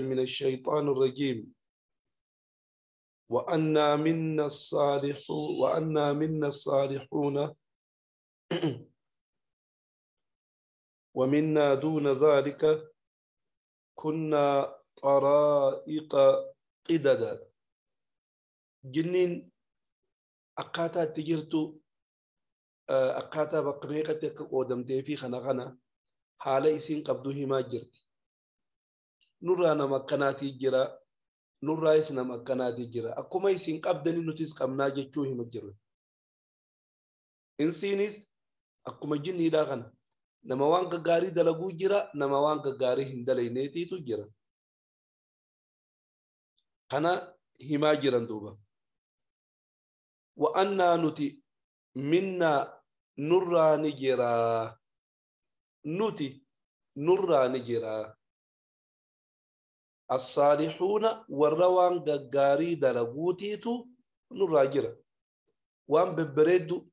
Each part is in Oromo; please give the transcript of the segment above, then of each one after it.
من الشيطان الرجيم. وأنا منا الصالحون وأنا منا الصالحون ومنا دون ذلك كنا طرائق قددا. جنين أقاتا تجرتو أقاتا بقميقتك قودمتي في خنا حالة إسين قبضه ما جرت. نرانا مكاناتي جرا نرايسنا مكاناتي جرا أكما إسين قبضني نتيس قمنا جتشوه ما جرا. إنسينيس أكما جني لا نما وانك غاري دلقو جرا نما وانك غاري هندلينيتي تو جرا. خنا هما جرا دوبا. وأنا نتي منا نرى نجرا نتي نرى نجرا الصالحون والروان غاري دلقوتي تو نرى جرا وان ببريدو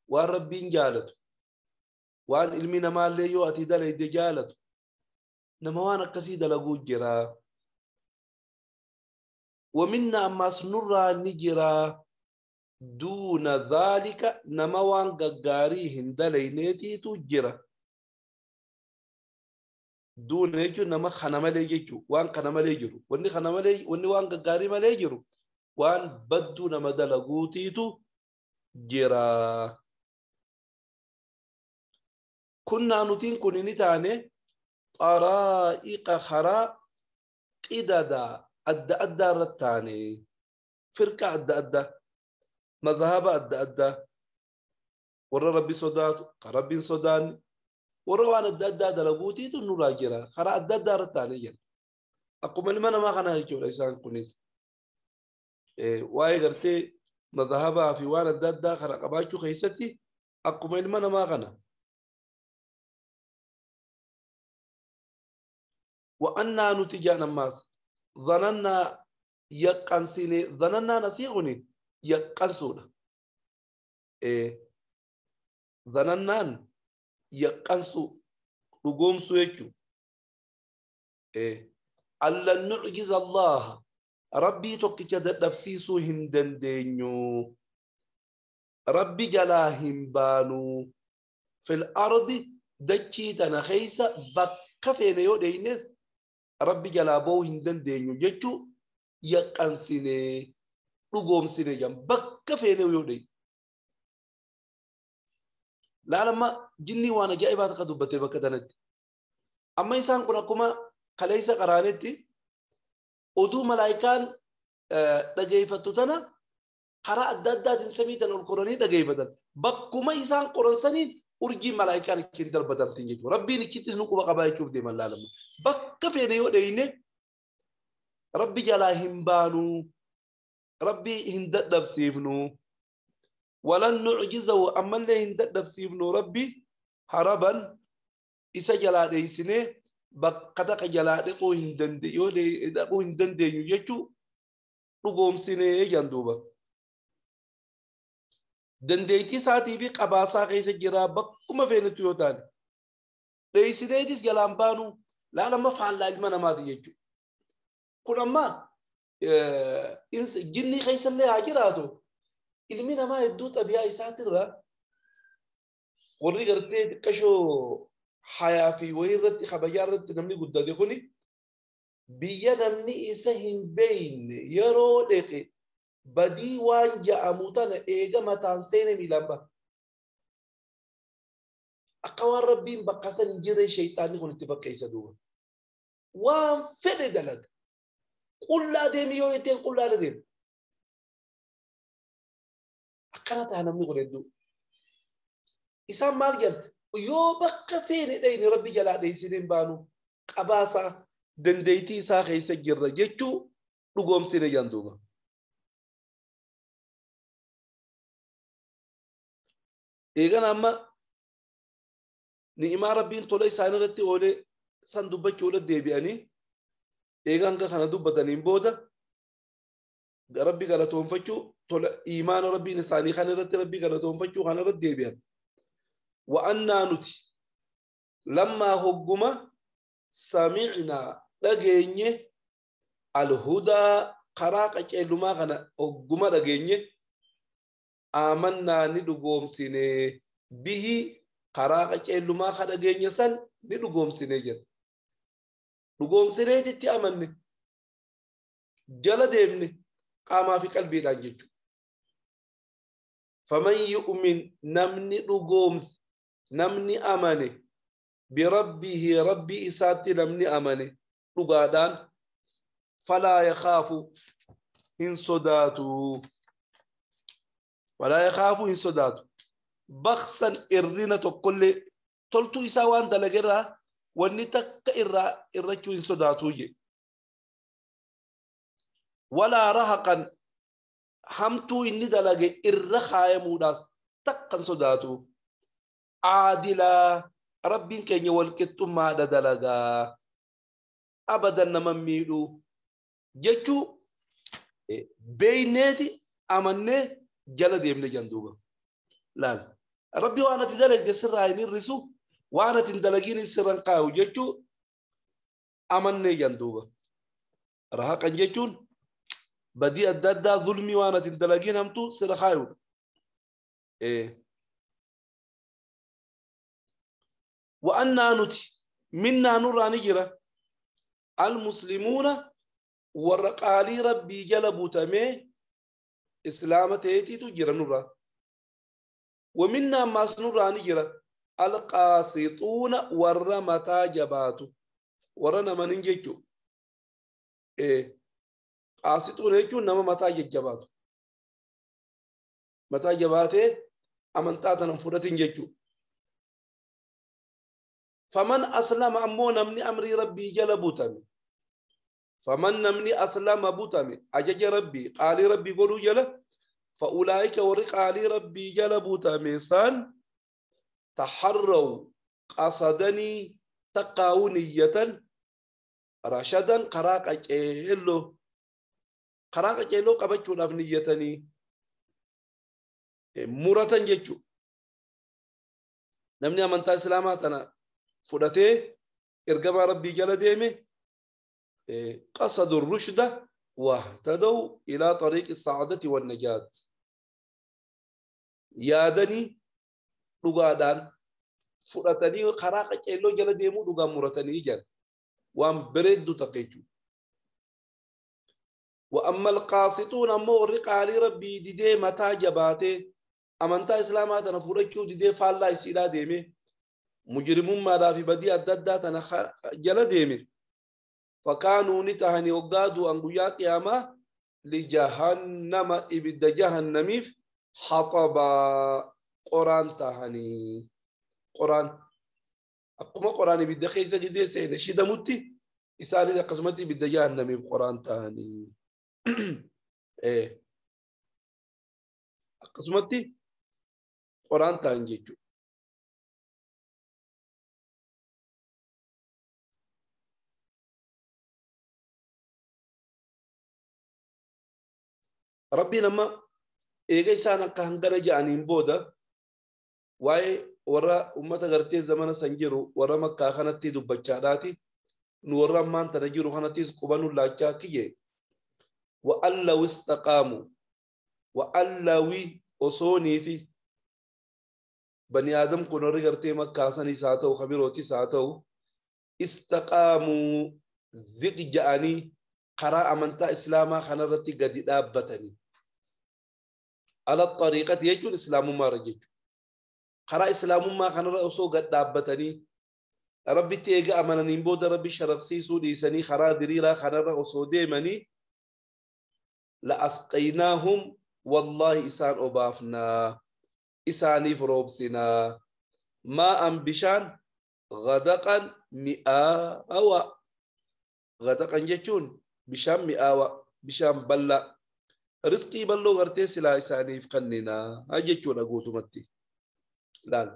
وان ربين جالتو وان علمنا ما اللي يؤتي دلي دجالتو نما وان قصيدة دلقو جرا. ومنا أما نرى نجرا دون ذلك نما وان غاري هندلينيتي تجرا. دون يجو نما خنا يجو وان خنا ملي جرو واني خنا ملي واني وان غاري ملي جرو وان بدو نما دلقوتي تجرا. كنا نتين كنني تاني طرائق خرا قددا أدى أدى رتاني فرقة أدى أدى مذهب أدى أدى ورا ربي صدات ربي صدان ورا وانا أدى أدى دلقوتي تنوراجرا خرا أدى أدى رتاني جل أقوم لمن ما خنا هيك ولا إنسان كنيس واي غرتي مذهبها في وانا أدى أدى خرا قباچو خيستي أقوم لمن ما خنا. وأنا نتجانا ماس ظننا يقنسيني ظننا نسيغني يقنسونا إيه ظننا يقنسو رقوم سويكو إيه ألا نعجز الله ربي توكيشا دبسيسو هندندينيو ربي جلاهم بانو في الأرض دجي تنخيسة بكفين يو دينيس ربي جلابو هندن دينيو جتشو يقنسيني رقوم سيني جام بكفين يو دي. لا لما جني وانا جايبات قدوبتي بكتنت أما إنسان كنا كما خليسة قرانتي ودو ملايكان دقيفتو قراءة دادات سميتن القرآن دقيفتن بكما إنسان قرآن سنين أرجي ملايكان كنتر بدل تنجيك ربي نكتس نقوم قبائل شوف دي من لا لما بكفين يو دينه ربي جلاهم بانو ربي هندد بسيفنو ولن نعجزه أما اللي هندد بسيفنو ربي هربا إسا جلا ديسنه بقدق جلا دقو هندند يو دي دقو هندند يجو رقوم سنه يجندوبا دنديتي ساتي في قباسا قيس جرا بكما فين تويوتان ديسنه جلام بانو لا لما فعل لا ما دي يجو كل ما إنس جني خيس اللي عجراتو إلمنا ما يدو طبيعي ساترة وري قرتي كشو حياة في ويرت خبيارت نمني قد دخلي بيا نمني إسهن بين يرو دقي بدي وانجا أموتنا إيجا ما تنسيني ميلامبا أقوى ربي بقصن جري شيطاني قلت بقى يسدوه وان فد دلك قل لا ديم يو يتين قل لا ديم أقرأت أنا من قلت إسام مالجن يو بقى فين دين ربي جل دين سنين بانو قباسا دنديتي ساخي سجر جتشو لقوم سنين جندوما إيجان أما نعمة ربي طلع سانة رتي أولي سندوبة شولة ديبياني إيجان كخنا دوبة بودا ربي قالتهم فتشو طلع إيمان ربي نساني خنا رتي ربي قالتهم فتشو خنا رت ديبيان وأنا نتي لما هجما سمعنا dhageenye alhudaa karaa qaceellumaa kana ogguma dhageenye aamannaa ni dhugoomsine bihi karaa qaceellumaa ka dhageenye san ni dhugoomsine jedha. Dhugoomsineetitti amanne jala deemne qaamaa fi qalbiidhaan jechuudha. Faman yu'min namni dhugoomse namni amane birabbihi rabbii isaatti namni amane dhugaadhaan falaa yakhaafu hin sodaatu. Falaa yakhaafu hin sodaatu. Baksan irrina tokkollee toltuu isaa waan dalagerraa wanni takka irraa irrachuu hin sodaatuu je. Walaa rahaqan hamtuu inni dalage irra kaayamuudhaas takka hin sodaatu. Aadilaa rabbiin keenya walqixxummaadha dalagaa abadan nama miidhuu jechuu beeyneeti amannee jala deemne janduuba. Laal rabbi waan ati dalagde sirraa hin hir'isu waan ati hin dalagin sirran kaayu jechuu amannee janduuba. Rahaqan jechuun badii adda addaa zulmii waan ati hin dalagin hamtuu sirra kaayudha. وأنا نتي منا نرى نجرة المسلمون ورقالي ربي جلبوا تمي إسلام تيتي تجرى نرى ومنا ما نرى نجرة القاسطون ورمتا جباتو ورنا من نجيتو إيه قاسطون يجو نما متا جباتو متا جباتي أمنتاتنا فرتين جيتو. فمن أسلم أمو نمني أمري ربي جل بوتامي فمن نمني أسلم بوتامي أجج ربي قالي ربي قولوا جل فأولئك ورق علي ربي جل بوتامي سان تحروا قصدني تقاو نية رشدا قراق أجيلو قراق أجيلو قبتشو لأفنيتني مرة جيتشو نمني أمنتا إسلاماتنا fudhatee ergamaa rabbii jala deeme qasadu rushda wahtadaw ilaa tariiqi saadati wannajaat yaadanii dhugaadhaan fudhatanii karaa qaceelloo jala deemuu dhugaan muratanii jala waan bareeddu takka jechuudha. وأما القاسطون أما warri qaalii rabbii didee mataa jabaatee amantaa islaamaa tana fudhachuu didee faallaa isiidhaa deeme mujrimummaadhaa fi badii adda addaa tana jala deeme fakaanuu ni tahanii hoggaa du'an guyyaa qiyaamaa lijahannama ibidda jahannamiif haxabaa qoraan tahanii qoraan akkuma qoraan ibidda keessa gidee seene shidamutti isaanis akkasumatti ibidda jahannamiif qoraan tahanii akkasumatti qoraan tahan jechuudha. Rabbiin amma eega isaan akka hangana ja'aniin booda waa'ee warra ummata gartee zamana san jiru warra makkaa kanatti dubbachaadhaati nu warra ammaan tana jiru kanattis quba nu laachaa kiyye wa'allaw istaqaamu wa'allawi osoonii fi bani aadam kun warri gartee makkaa sanis haa ta'u kabirootis haa ta'u istaqaamuu ziq ja'anii karaa amantaa islaamaa kanarratti gadi dhaabbatanii ala xariiqati jechuun islaamummaarra jechuudha. Karaa islaamummaa kanarra osoo gad dhaabbatanii rabbitti eega amananiin booda rabbi sharafsiisuu dhiisanii karaa diriiraa kanarra osoo deemanii la asqaynaahum wallaahi isaan obaafnaa isaaniif roobsinaa maa'an bishaan gadaqan mi'aawa gadaqan jechuun bishaan mi'aawa bishaan bal'aa rizqii bal'oo gartee silaa isaaniif kenninaa jechuudha guutumatti. Laal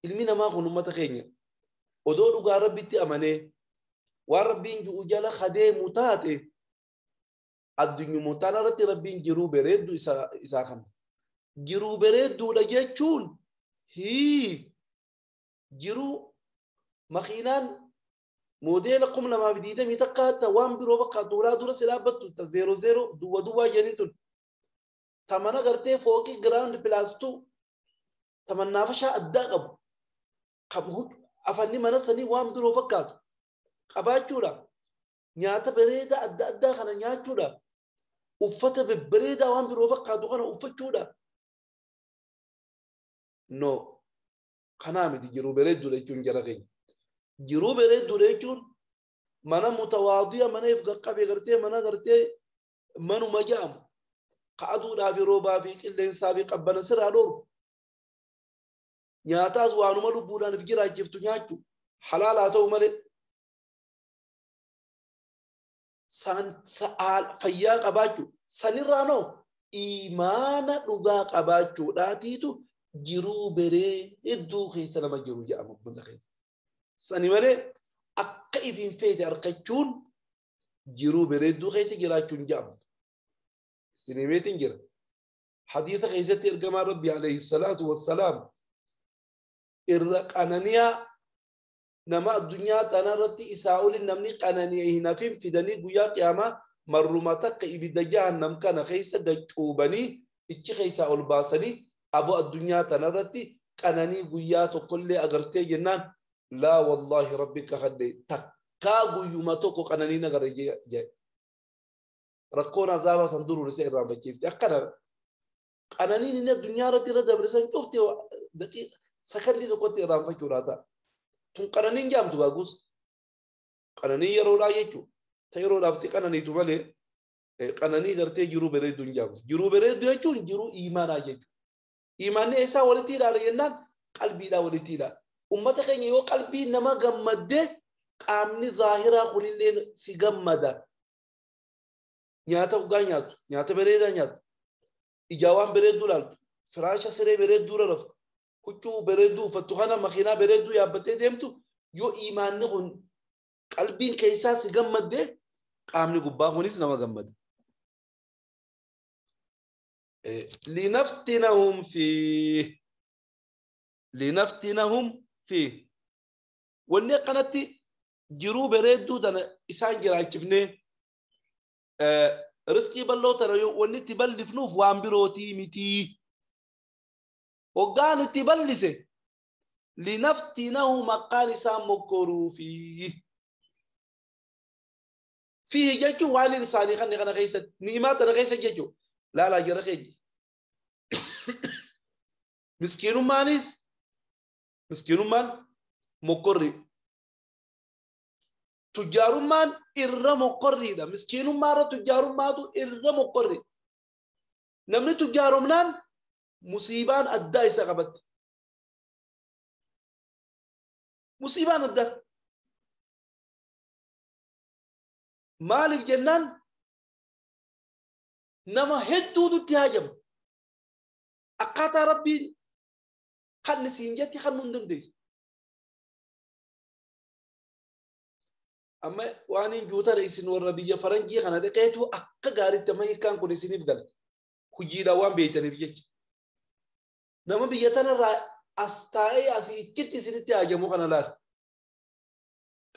ilmi namaa kun ummata keenya odoo dhugaa rabbitti amanee waan rabbiin ji'u jala kadeemu taate addunyummaa irratti rabbiin jiruu bareedduu isaa kana. Jiruu bareedduudha jechuun hii jiruu makiinaan Moodeela 2021 ta waan biroo fakkaatu ulaa dura si dhaabbattu ta 00 duwwa duwwaa jedhanii tun. Ta mana gartee fooqii giraawundi pilaastuu ta mannaafashaa addaa qabu. Afanni mana sanii waan biroo fakkaatu qabaachuudha. Nyaata bareedaa adda addaa kana nyaachuudha. Uffata babbareedaa waan biroo fakkaatu kana uffachuudha. No, kanaa miti jiruu bareedduudha jechuun jara keenya. Jiruu bareedduudha jechuun mana mutawaadiya mana if qaqqabe gartee mana gartee manuma jedhamu ka aduudhaa fi roobaa fi qilleensaa fi qabbana sirraa dhoorgu. Nyaataas waanuma lubbuudhaan if jiraachiftu nyaachuu halaalaa ta'u malee fayyaa qabaachuu sanirraa noo imaana dhugaa qabaachuudhaatiitu jiruu bareedduu keessa nama jiru jedhama buna keessa. Sani malee akka ifiin feete argachuun jiruu bareedduu keessa jiraachuun jedhamu. Sinimeetiin jira. Hadiisa keessatti ergamaa Rabbi alayhi salaatu wassalaam irra qananiyaa nama addunyaa tanarratti isaa olin namni qanani'e hin hafin fidanii guyyaa qiyaamaa marruma takka ibidda jahannam kana keessa gaccuubanii ichi keessaa ol baasanii aboo addunyaa tanarratti qananii guyyaa tokkollee agartee jennaan laa wallaahi rabbi kakadhe takkaa guyyuma tokko qananii nagare jedhe. Rakkoon azaabaa san duruu isa irraanfachiifte akkana qananiin inni addunyaa irratti irra dabre san cufte sakandii tokkotti irraanfachuudhaa ta'a. Tun qananiin jaamtu baagus qananii yeroodhaa jechuudha. Ta yeroodhaaf qananiitu malee qananii gartee jiruu bareedduu hin jaamtu. Jiruu bareedduu jechuun jiruu imaanaa jechuudha. Imaanni eessaa walitti hidhaadha jennaan qalbiidhaa walitti hidhaadha. Uummata keenya yoo qalbii nama gammaddee qaamni zaahiraa kunillee si gammada. Nyaata dhugaa nyaatu, nyaata bareedaa nyaatu, ijaa waan bareedduu ilaaltu, firaasha siree bareedduu rarraftu, huccuu bareedduu uffattu kana makiinaa bareedduu yaabbattee deemtu yoo imaanni kun qalbiin keessaa si gammaddee qaamni gubbaa kunis nama gammada. Linaftinahum fi linaftinahum fi wanni akkanatti jiruu bareedduu tana isaan jiraachifnee riskii bal'oo tana wanni itti bal'ifnuuf waan birootii mitii. Hoggaan itti bal'ise linaftinahum akkaan isaan mokkoruufi. Fiihi jechuun waan isaanii kanne kana keessatti ni'imaa tana keessa jechuudha. Laalaa jara keenya. Miskiinummaanis miskiinummaan mokkorri. Tujjaarummaan irra mokkorriidha. Miskiinummaa irra tujjaarummaatu irra mokkorri. Namni tujjaarumnaan musiibaan addaa isa qabatti. Musiibaan addaa. Maaliif jennaan nama hedduutu itti haajama. Akkaataa Rabbiin kan siin jetti kan nu hin dandeessu. Amma waan hin juutare isin warra biyya faranjii kana dhaqeetu akka gaariitti amma hiikkaan kun isiniif gala. Hojiidhaan waan beektaniif jecha. Nama biyya tanarraa as taa'ee asii ichitti isinitti haajamu kana laala.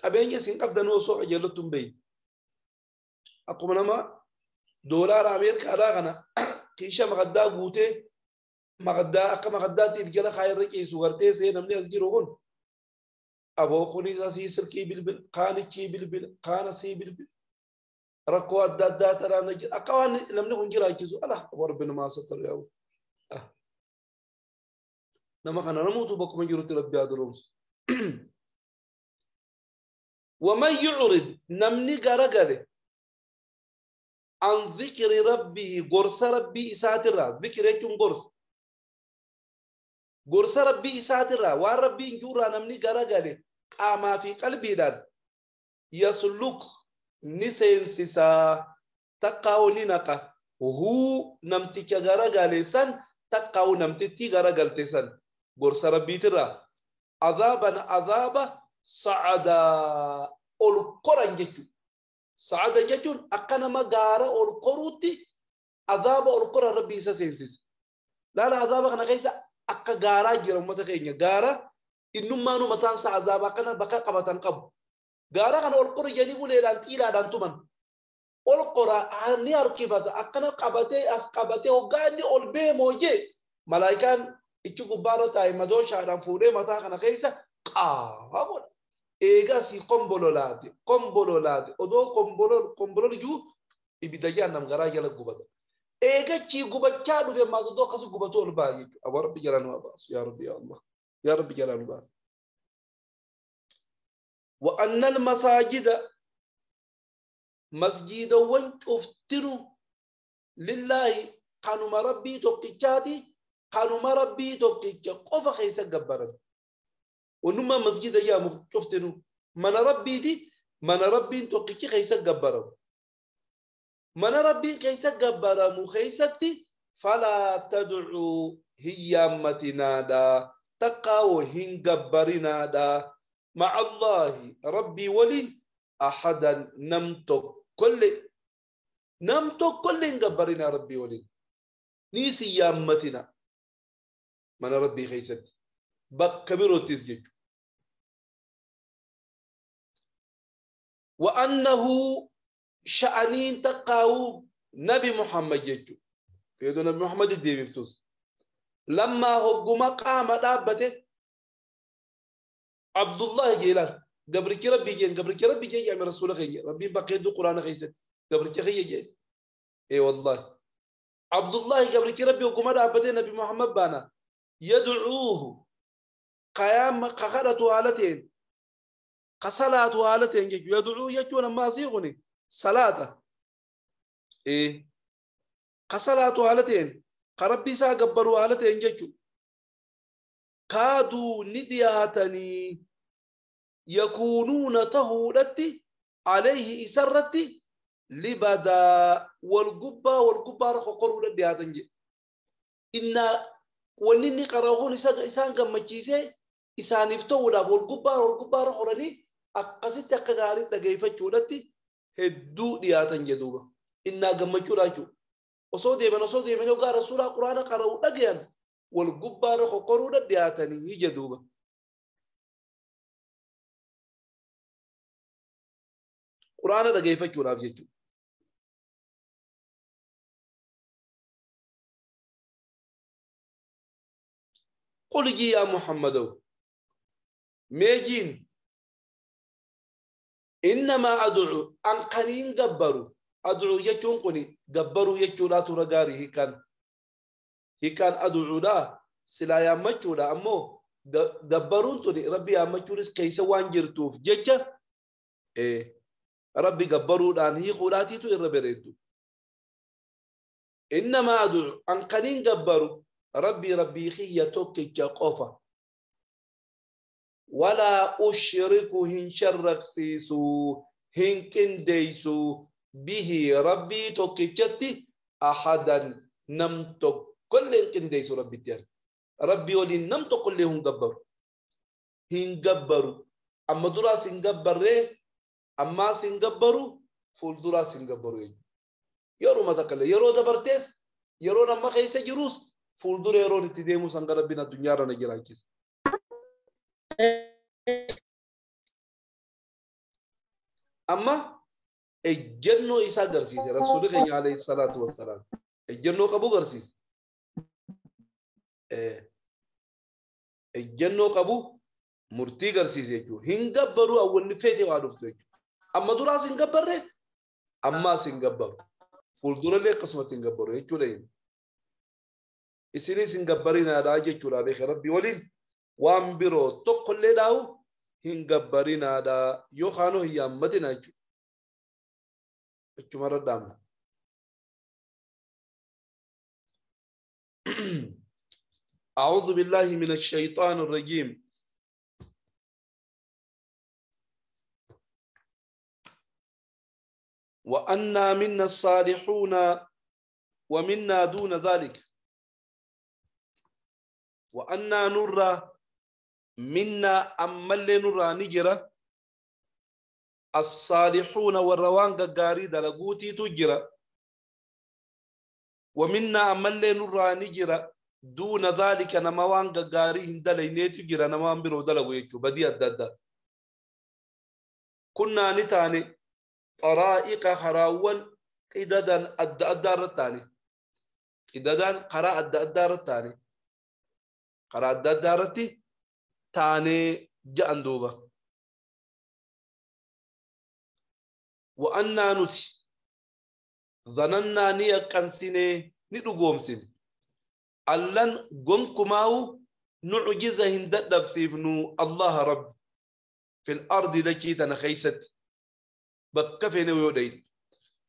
Qabeenya isin qabdan osoo qajeelottu hin beekne. Akkuma nama doolaara Ameerikaadhaa kana kiisha maqaddaa guutee maqaddaa akka maqaddaatti if jala kaayirra ciisu gartee see namni as jiru kun aboo kunis asii silkii bilbil kaanichii bilbil kaan asii bilbil rakkoo adda addaa tanaan jira akka waan namni kun jiraachisu ala rabbi namaa sattaru yaa'u. Nama kana namuutu bakkuma jirutti rabbi haa duroomsu. ومن يعرض نمني غرغله عن ذكر ربه غرس ربي إساترا ذكر يكون غرس غرس ربي إساترا وان ربي انجورا نمني غرغله قاما في قلبي دان يسلك نسينسسا تقاو ننقا هو نمتك غرغله سن تقاو نمتتي غرغلتي سن غرس ربي ترى عذابا عذابا صعدا القران جتو صعدا جتون أكنا ما غارة القروتي عذاب القران ربي سينسس لا لا عذاب أنا كيسا أكا غارة جرا متكينيا غارة إنه ما نو متان عذاب أكنا بكا قبتان قب Gaara kana ol qori jedhanii uleedhaan xiilaadhaan tuman. Ol qora ni harkifata akkana qabatee as qabatee hoggaa inni ol beemoo jee malaayikaan ichi gubbaarra taa'e madooshaadhaan fuudhee mataa kana keessa qaa godha. Eegasii kombololaate kombololaate odoo kombolol jiru ibidda jahannam garaa jala gubata. Eegachii gubachaa dhufe maas odoo akkasii gubatu ol ba'a jechuudha. Aboo Rabbi jalaa nu baasu yaa Rabbi yaa Allah yaa Rabbi jalaa nu baasu. وأن المساجد مسجدوان شفتنو لله كانوا ربي توكيتشاتي كانوا ربي توكيتشا قفا خيسا جبرا ونما مسجد يا شفتنو من ربي دي من ربي توكيتشي خيسا جبرا من ربي خيسا جبرا مخيستي فلا تدعو هي متنادا تقاو هن جبرنادا مع الله ربي ولي أحدا نمتك كل نمتك كل جبرنا ربي ولي نيسي يامتنا من ربي خيست بكبرو تسجد وأنه شأنين تقاو نبي محمد يجو في نبي محمد الدين لما هو قام دابته عبد الله جيلان قبرك ربي جين قبرك ربي جين يا رسول الله ربي بقي دو قرآن خيست قبرك خي جين اي والله عبد الله قبرك ربي وقم دابته نبي محمد بانا يدعوه قيام قخرة حالتين قصلاة حالتين يدعوه يجون ما سيغني صلاة ايه قصلاة حالتين قربي سا قبروا حالتين جيجو كادوا ندياتني يكونون تهودتي عليه إسرتي لبدا والقبة والقبة رخقروا ندياتنجي إن ونني قراغون إسان قمتشيسي إسان افتولا والقبة والقبة رخرني أقصت أقغاري لقيفة شولتي هدو دياتنجي دوبا إنا قمتشو راجو وصو ديمن وصو ديمن وقال رسول القرآن قرأوا لقيان والقبة رخقروا ندياتني يجدوبا قرآن لقيفة شولا بجيجو قل جي يا محمد ميجين إنما أدعو أن قنين قبروا أدعو يجون قني قبروا يجو لا ترغاري هي كان أدعو لا سلا يا مجولا أمو قبرون تني ربي يا مجولس كيس وانجرتوف ججة إيه ربي قبروا لأن هي خلاتي تو إربريتو إنما أدعو أن قنين قبروا ربي ربي خي توكي قفا ولا أشرك هن شرك سيسو هن كنديسو به ربي توكي أحدا نمتك كل كنديسو ربي تيار ربي ولي نمتك كل هم جبروا هن جبروا أما دراس هن أما سنجبروا فول دراس هن يرو ما تكلم يرو دبرتس يرو نما خيسة جروس fuuldura yeroon itti deemu san gara rabbiin addunyaarra na jiraachisa. Amma ejjennoo isaa agarsiise rasuulli keenya alayhi salaatu wassalaam ejjennoo qabu agarsiise. Ejjennoo qabu murtii agarsiise jechuudha. Hin gabbaruu awwanni feete waa dhuftu jechuudha. Amma duraas hin gabbarre ammaas hin gabbaru. Fuuldurallee akkasumatti hin gabbaru jechuudha. Isinis hin gabbarinaadhaa jechuudha beeka rabbi waliin waan biroo tokkollee dhaawu hin gabbarinaadhaa yookaan hin yaammatina jechuudha. Achumarra dhaabna. أعوذ بالله من الشيطان الرجيم. وأنا منا الصالحون ومنا دون ذلك. وأنا نرى منا أمل نرى نجرة الصالحون والروان قاري دلقوتي تجرى ومنا أمل نرى نجرة دون ذلك نموان قاري هندليني تجرى نموان برو دلقو يجو بدي الدادة Kunnaa ni taane xaraa'iqa karaawwan qidadan adda addaa irratti taane. Qidadaan karaa adda addaa irratti taane. Karaa adda addaa irratti taanee ja'an duuba. Wa'annaa nuti zanannaa ni yaqqansinee ni dhugoomsine. Allan gonkumaa'u nucjiza hin dadhabsiifnu Allaha Rabbi fil ardi dachii tana keeysatti bakka feene yoo dhayne.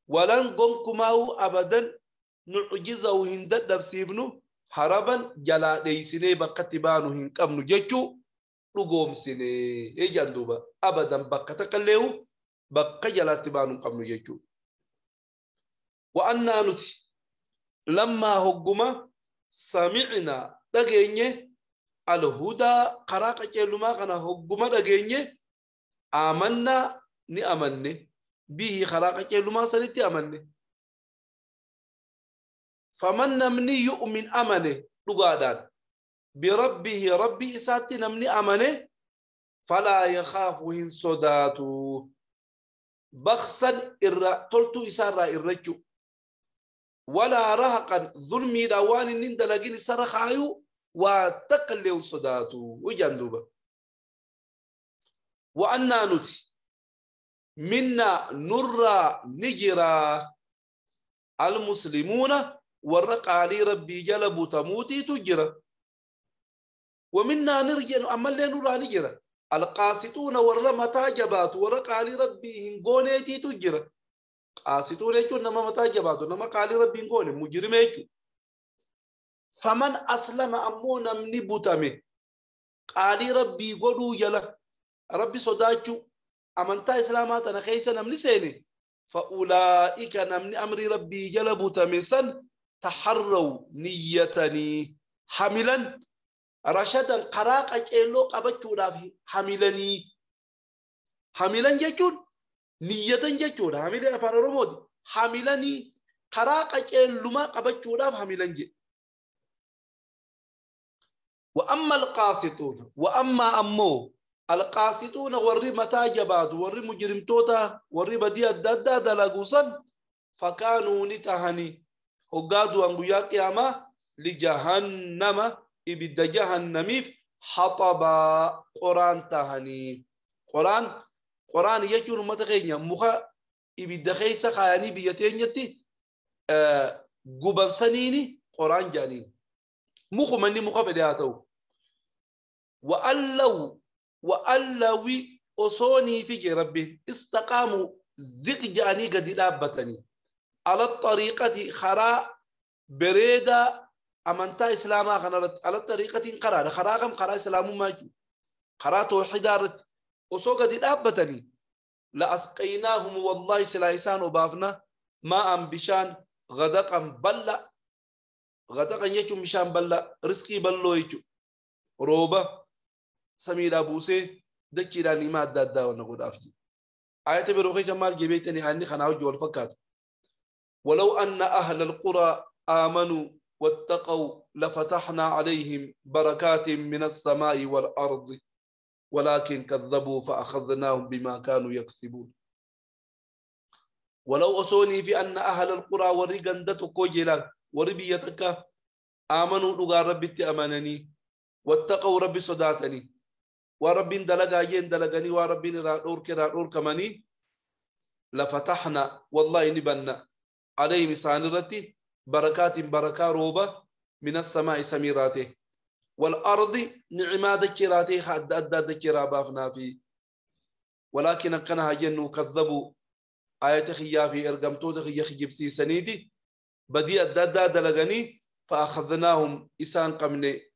Walan gonkumaa'u abadan nucjizahu hin dadhabsiifnu haraban jalaa dheeysinee bakkatti baanu hin qabnu jechuu dhugoomsine jedhan duuba. Abadan bakka takka illee bakka jalaatti baanu hin qabnu jechuu. Wa'annaa nuti lammaa hogguma samicnaa dhageenye alhudaa karaa qajeelumaa kana hogguma dhageenye amannaa ni amanne bihi karaa qajeelumaa sanitti amanne. Faman namni yu'min amane dhugaadhaan birabbihi rabbi isaatti namni amane falaa yakhaafu hin sodaatu baksan irra toltuu isaarraa irrachuu walaa rahaqan zulmiidhaan waan inni hin dalagin isarra kaayuu waa takka illee hin sodaatu ijaan duuba. Wa'annaa nuti minnaa nurraa ni jiraa almuslimuuna warra qaalii rabbii jala butamuutiitu jira. Waminnaa nirjenu ammallee nurraa ni jira. Alqaasixuuna warra mataa jabaatu warra qaalii rabbii hin gooneetiitu jira. Qaasixuun jechuun nama mataa jabaatu nama qaalii rabbii hin goone mujrima jechuudha. Faman aslama ammoo namni butame qaalii rabbii godhuu jala rabbi sodaachuu amantaa islaamaa tana keessa namni seene fa'ulaa'ika namni amrii rabbii jala butame san taharraw niyyatanii hamilan rashadan karaa qaceelloo qabachuudhaaf hamilanii. Hamilan jechuun niyyatan jechuudha. Hamileen afaan Oromooti. Hamilanii karaa qaceellumaa qabachuudhaaf hamilan jedhe. وأما القاسطون وأما أمو القاسطون ورّي متى جبات ورّي مجرم توتا ورّي بدي الدادا دلاغوسا فكانوا نتهني هقادوا أنقيا قيامة لجهنم إبد جهنميف حطبا قرآن تهني قرآن قرآن يجور متغينيا مخا إبد خيسا خياني بيتينيتي قبن سنيني قرآن جانين مخو مني مخا فدياتو وألو وألوي أصوني في ربي استقاموا ذق جاني قد لابتني على الطريقة خراء بريدة أمنتا إسلاما خنرت على الطريقة قرار خراغم قرا إسلام ما جو قرا توحيدارت أصو قد لابتني لأسقيناهم والله سلايسان وبافنا ما بشان غدقا بلا غدقا يجو مشان بلا رزقي بلو يجو روبا سمير أبوسي دكيراني ما أدى ونقول أفجي آية بروخي مال جبيتني عني خناوج والفكات. ولو أن أهل القرى آمنوا واتقوا لفتحنا عليهم بركات من السماء والأرض ولكن كذبوا فأخذناهم بما كانوا يكسبون. ولو أصوني في أن أهل القرى ورقندتك كوجلا وربيتك آمنوا لغا ربي أمانني واتقوا ربي صداتني ورب دلقا جين دلقني ورب رادور كرادور كماني لفتحنا والله نبنا عليهم سانرتي بركات بركة روبة من السماء سميراته والأرض نعمة ذكراته حد أدى ذكرا بافنا في ولكن كانها جن كذبوا آية خيا في إرقمتو خيا خجبسي سنيدي بدي أدى دلقني فأخذناهم إسان قمني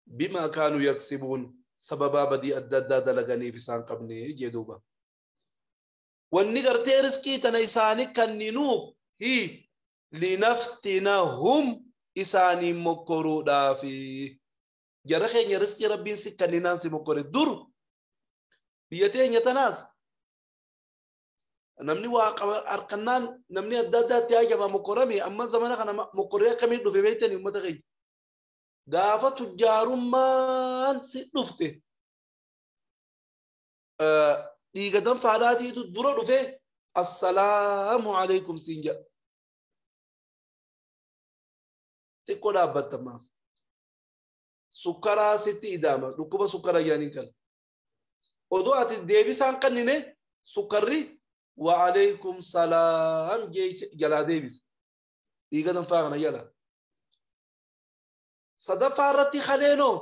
بما كانوا يكسبون سببا بدي أدى دلقني في سان قمني جدوبا والنقر رزقي تنيساني كننوف هي لنفتنهم إساني مكرو دافي جرخين رزقي ربي سكننان سمكرو در بيتين يتناس namni waa harkannaan namni adda addaatti haajama mokorame amma zamana kana mokoree akkamiin dhufe beektanii uummata keenya gaafa tujjaarummaan si dhufte Dhiiga danfaadhaatiitu dura dhufee assalaamu alaikum siin jedha. Xiqqoo dhaabbatta maas. Sukkaraa sitti idaama dhukkuba sukkara jedhaniin kana. Odoo ati deebisaan kannine sukkarri wa alaikum salaam jalaa deebisa. Dhiiga danfaa kana jala. Sadaffaa irratti kaleenoo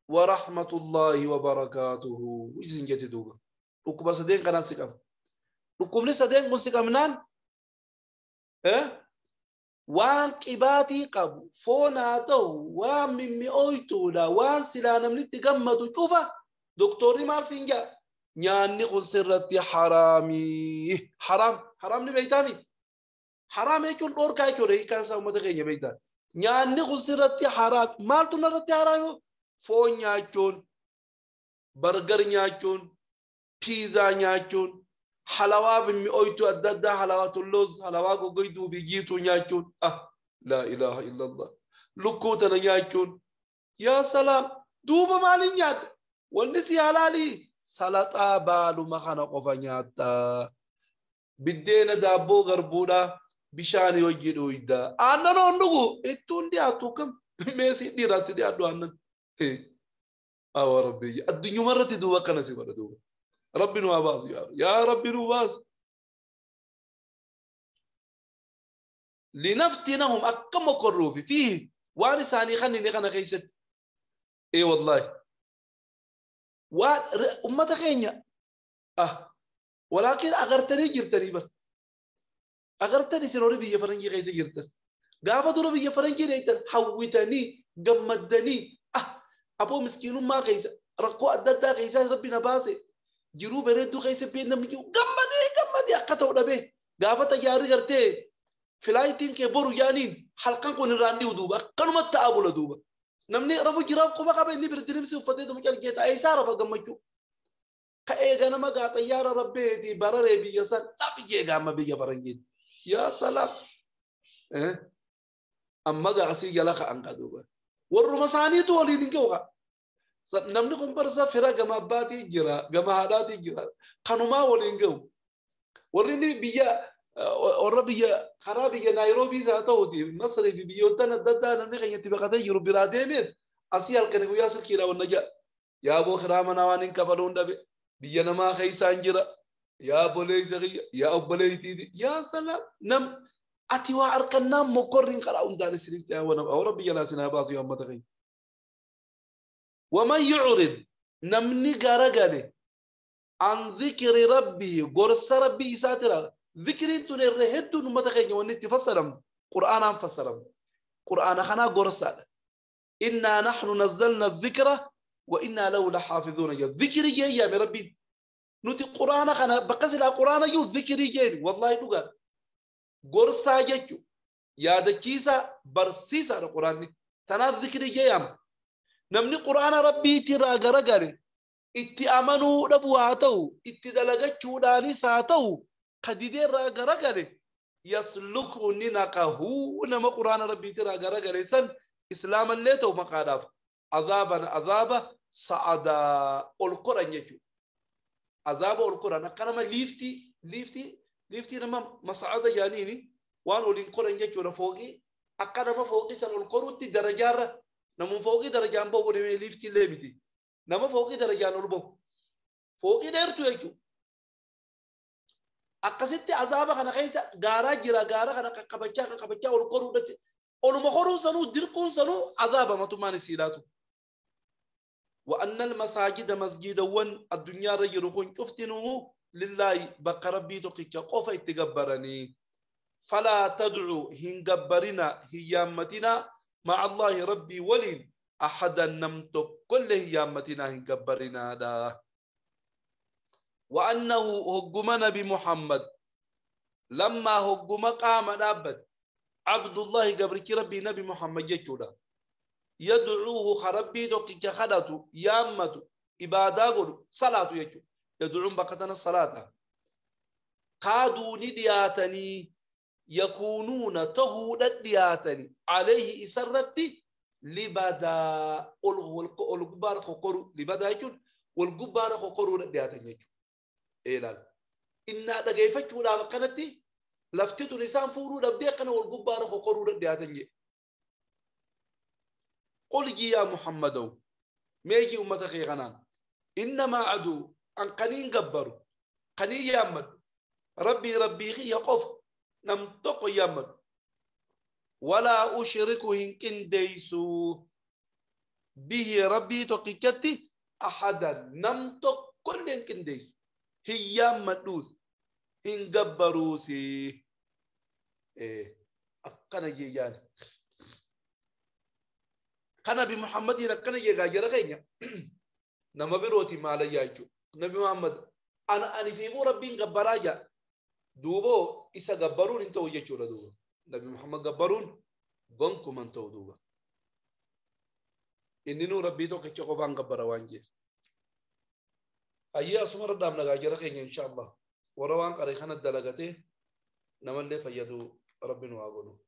wa rahmatullaahi wa barakaatuhu isin jetti duuba. Dhukkuba sadeen kanaan si qaba. Dhukkubni sadeen kun si qabnaan waan qibaatii qabu foon haa ta'u waan mimmi'ooytuudha waan silaa namni itti gammadu cufa doktorri maal siin jedha nyaanni kun sirratti haraamii. Haraam haraamni beektaami? Haraam jechuun dhoorkaa jechuudha hiikkaan isaa uummata keenya beektaa. Nyaanni kun sirratti haraam maaltu narratti haraam foon nyaachuun bargar nyaachuun piizaa nyaachuun halawaa mimmi'ooytuu adda addaa halawaa tulloos halawaa goggoyduu fi jiituu nyaachuun ah laa ilaaha illallah lukkuu tana nyaachuun yaa salaam duuba maaliin nyaadha wanni si halaalii salaxaa baaluma kana qofa nyaattaa biddeena daabboo garbuudhaa bishaanii wajji dhuydaa aannan hoon dhugu ittuun dhiyaattu kam meesii dhiiraatti dhiyaadhu aannan awa rabbi addunyuma irratti duuba akkana si godha duuba rabbi nu haa baasu yaa rabbi nu baasu linaftinahum akka mokorruufi fiihi waan isaanii kannine kana keessatti ee wallaahi waan ummata keenya ah walaakin agartanii jirtanii bar agartan isin horii biyya faranjii keessa jirtan gaafa dura biyya faranjii dheeytan hawwitanii gammaddanii ah aboo miskiinummaa keessa rakkoo adda addaa keessaa rabbi na baase jiruu bareedduu keessa bee namni jiru gammadee gammadee akka ta'u dhabee gaafa xayyaarri gartee filaayitiin kee boru yaaniin halkan kun irraan dhi'u duuba akkanumatti ta'a bula duuba namni rafu jiraaf quba qaba inni birdilimsi uffatee duma calqee taa'ee isaa rafa gammachuu ka'ee ganama gaa xayyaara rabbeeti bararee biyya san dhabjee gaama biyya faranjiiti yaa salaam amma gaa asii jala ka'an gaa duuba warruma isaaniitu waliin hin ga'u gaa namni kun barsa fira gama abbaatii jira gama haadhaatii jira kanumaa waliin ga'u warri inni biyya warra biyya karaa biyya Naayiroobiis haa ta'uuti Masrii fi biyyoottan adda addaa namni keenya itti baqatee jiru biraa deemes asii halkanii guyyaa silkiidha wanna jedha yaa boo kiraa manaa waan hin kafaluun dhabe biyya namaa keessaan jira yaa obboleessa kiyya yaa obboleettiiti yaa salaam nam ati waa harkannaan mokkorri hin qaraa hundaan isiniif ta'e wana rabbi jalaa sinaa baasu yaa ummata keenya. ومن يعرض نمني غرغله عن ذكر ربه غرس ربي ساترا ذكر تنرهد نمتخين ونتي فسرم قرآن فسرم قرآن خنا غرس إنا نحن نزلنا الذكر وإنا له لحافظون ذكر جاي يا ربي نتي قرآن خنا بقسل القرآن يو ذكر جاي والله دوغا غرسا جيو يا دكيسا برسيسا القرآن تنا ذكر جاي namni quraana rabbiitti irraa garagale itti amanuu dhabuu haa ta'u itti dalagachuudhaanis haa ta'u ka didee irraa garagale yasluku ni naqahu nama quraana rabbiitti irraa garagale san islaamallee ta'u maqaadhaaf azaaban azaaba sa'adaa ol koran jechuudha. Azaaba ol koran akka nama liiftii liiftii liiftii nama mas'aada jaaniini waan oliin koran jechuudha fooqii akka nama fooqii san ol koruutti darajaarra namun fooqii darajaan bahu deemee liiftii illee miti nama fooqii darajaan ol bahu fooqii dheertu jechuudha. Akkasitti azaaba kana keessa gaaraa jira gaara kana qaqqabachaa qaqqabachaa ol koruudhatti oluma koruun sanuu dirquun sanuu azaaba matumaan isiidhaatu. وأن المساجد مسجد ون الدنيا رجل كن شفتنه لله بك ربي تقيك قف اتقبرني فلا تدعو هنقبرنا هيامتنا مع الله ربي ولين أحدا نمت كل هيامتنا هنقبرنا دا وأنه هجمنا بمحمد لما هجم قام دابت عبد الله قبرك ربي نبي محمد يجودا يدعوه خربي دوكي خدتو يامتو إبادة قدو صلاة يجو يدعون بقتنا الصلاة قادوا ندياتني يكونون تهودت دياتني عليه إسرتي لبدا والقبار خقرو لبدا يجو والقبار خقرو دياتني يجو Ilaal. Innaa dhageeffachuudhaaf akkanatti lafti tun isaan fuudhuu dhabdee akkana wal gubbaarra kokoruu dhiyaatan jedhe. Qul yaa Muhammadow meejii ummata kee kanaan innamaa aduu an kaniin gabbaru kaniin yaammadhu rabbii rabbii kiyya qofa nam tokko yaammadhu walaa ushriku hin qindeeysu bihi rabbii tokkichatti ahadan nam tokkollee hin qindeeysu hin yaammadhuus hin gabbaruusi akkana jeeyaan kana bi Muhammadiin akkana jeegaa jara keenya nama birooti maalayyaa jechuudha. Nabi Muhammad ana ani fiimuu rabbiin gabbaraa jaa duuboo isa gabbaruun hin ta'u jechuudha duuba. Nabi Muhammad gabbaruun gonkuman ta'u duuba. Inni nuu rabbii tokkicha qofaan gabbara waan jeef. Ayyee asuma dhaabna gaa jara keenya insha Allah. Warra waan qaree kana dalagatee namallee fayyadu rabbi nu haa godhu.